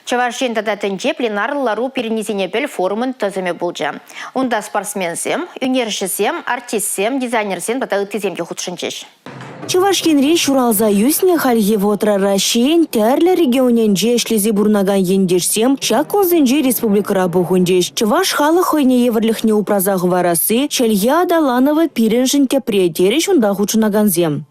Чӑваш Ен тата тӗнче пленарлӑ лару пирӗннисене пӗл форумӑн тӑсӑмӗ пулчӗ. Унта спортсменсем, ӳнерҫӗсем, артистсем, дизайнерсем тата ыттисем те хутшӑнчӗҫ. Чӑваш Енре ҫуралса ӳснӗ хальхи вӑхӑтра Раҫҫейӗн тӗрлӗ регионӗнче ӗҫлесе пурӑнакан ентешсем ҫак кунсенче республикӑра пухӑнчӗҫ. Чӑваш халӑх хӑйне евӗрлӗхне упраса хӑварасси, чӗлхе аталанӑвӗ пирӗншӗн тӗпре терӗҫ унта хутшӑнакансем.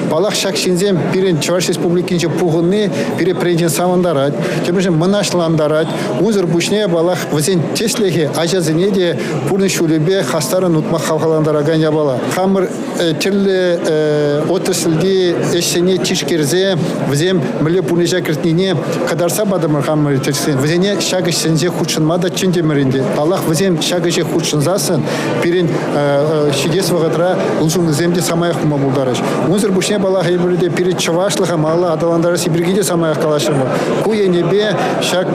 Паллах, ҫак ҫынсем пирӗн Чӑваш Республикинче пухӑнни пире пӗринчен савӑнтарать, тепринчен мӑнаҫлантарать. Унсӑр пуҫне, паллах, вӗсен тӗслӗхӗ ачасене те пурнӑҫ ҫулӗпе хастаррӑн утма хавхалантаракан япала. Хамӑр тӗрлӗ отрасльти ӗҫсене тишкерсе вӗсем мӗнле пурнӑҫа кӗртнине кӑтартса патӑмӑр хамӑр тӗслӗхсем. Вӗсене ҫак ӗҫсенче хутшӑнма та чӗнтӗмӗр ӗнтӗ. Паллах, вӗсем ҫак ӗҫе хутшӑнсассӑн пирӗн ҫитес вӑхӑтра улшӑнусем те самаях пулма пултарӗҫ. Унсӑр пуҫне, паллах, эпир те пирӗн чӑвашлӑха малалла аталантарасси пирки те самаях калаҫрӑмӑр. Ку енӗпе ҫак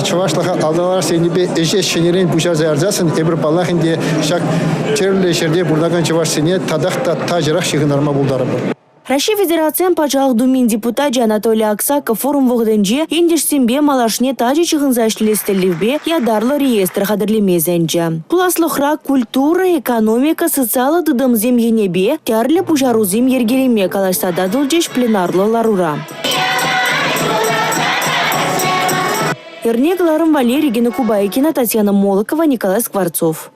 чӑвашлӑха аталантарас енӗпе ӗҫе ҫӗнӗрен пуҫарса ярсассӑн эпир, паллах ӗнтӗ, ҫак тӗрлӗ ҫӗрте пурӑнакан чӑвашсене татах та тачӑрах ҫыхӑнтарма пултарӑпӑр. Раҫҫей Федерацийӗн Патшалӑх Думин депутачӗ Анатолий Аксаков форум вӑхӑтӗнче ентешсемпе малашне тачӑ ҫыхӑнса ӗҫлес тӗллевпе ятарлӑ реестр хатӗрлеме сӗнчӗ. Пуласлӑхра культура, экономика, социаллӑ тытӑмсем енӗпе тӗрлӗ пуҫарусем йӗркелеме калаҫса татӑлчӗҫ пленарлӑ ларура. Эрне кӑларӑм валли Регина Кубайкина, Татьяна Молокова, Николай Скворцов.